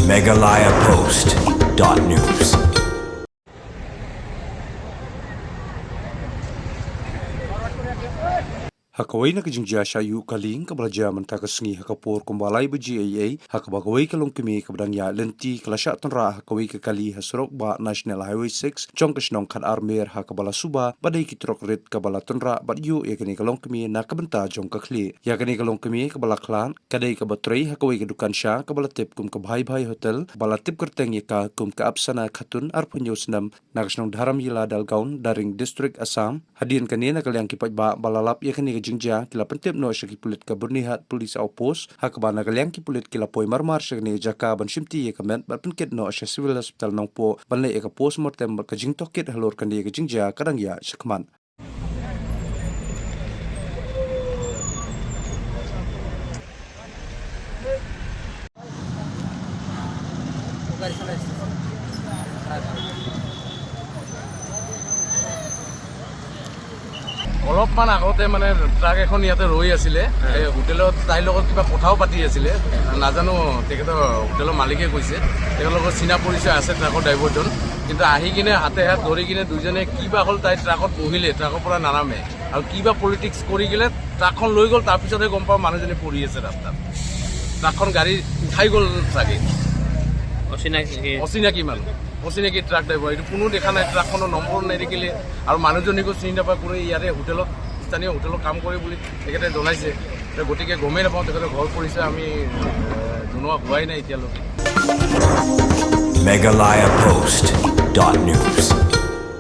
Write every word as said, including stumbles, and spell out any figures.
Meghalaya Post dot news. Ha kawei na ka jingjia shah ïuh kali kaba la jia mynta ka sngi ha ka por kumba lai baje eiei, ha kaba kawei ka longkmie kaba dang ïaid lynti ka la shah tynrah ha kawei ka kali ha surok bah National Highway six jong ka shnong Khatarmer, ha kaba la suba ba dei ki trok rit kaba la tynrah bad ïuh ïa kane ka longkmie na ka bynta jong ka khlieh. Ïa kane ka longkmie kaba la khlad ka dei kaba trei ha kawei ka dukan sha kaba la tip kum ka Bhai Bhai Hotel, ba la tip kyrteng ïa ka kum ka Apsana Khatun, arphew hynñiew snem, na ka shnong Dharamyila Dalgaon, Daring District, Assam. Hadien kane, na ka liang ki paidbah ba la lap ïa kane ka jingjia ki la pyntip noh sha ki pulit ka Byrnihat Police Outpost, ha kaba na ka liang ki pulit ki la poi marmar sha kane ka jaka ban shimti ïa ka met bad pynkit noh sha Civil Hospital Nongpoh ban leh ïa ka postmortem bad ka jingtohkit halor kane ka jingjia ka dang ïaid shakhmat. অলপমান আগতে মানে ট্ৰাক এখন ইয়াতে ৰৈ আছিলে। এই হোটেলত তাইৰ লগত কিবা কথাও পাতি আছিলে, নাজানো, তেখেতৰ হোটেলৰ মালিকে কৈছে, তেখেতৰ লগত চিনা পৰিচয় আছে ট্ৰাকৰ ড্ৰাইভাৰজন। কিন্তু আহি কিনে হাতে হাত ধৰি কিনে দুইজনে কিবা হ'ল, তাই ট্ৰাকত বহিলে, ট্ৰাকৰ পৰা নানামে আৰু কিবা পলিটিক্স কৰি কিনে ট্ৰাকখন লৈ গ'ল। তাৰপিছতহে গম পাওঁ মানুহজনী পৰি আছে ৰাস্তাত, ট্ৰাকখন গাড়ী উঠাই গ'ল চাগে। অচিনাকি অচিনাকি মানুহ, অচিনাকি ট্ৰাক ড্ৰাইভাৰ। এইটো কোনো দেখা নাই, ট্ৰাকখনৰ নম্বৰ নেদেখিলে আৰু মানুহজনীকো চিনি নাপায়। কোনো ইয়াৰে হোটেলত, স্থানীয় হোটেলত কাম কৰে বুলি তেখেতে জনাইছে। গতিকে গমেই নাপাওঁ তেখেতৰ ঘৰ পৰিচয় আমি জনোৱা হোৱাই নাই এতিয়ালৈকে। Meghalaya Post dot news.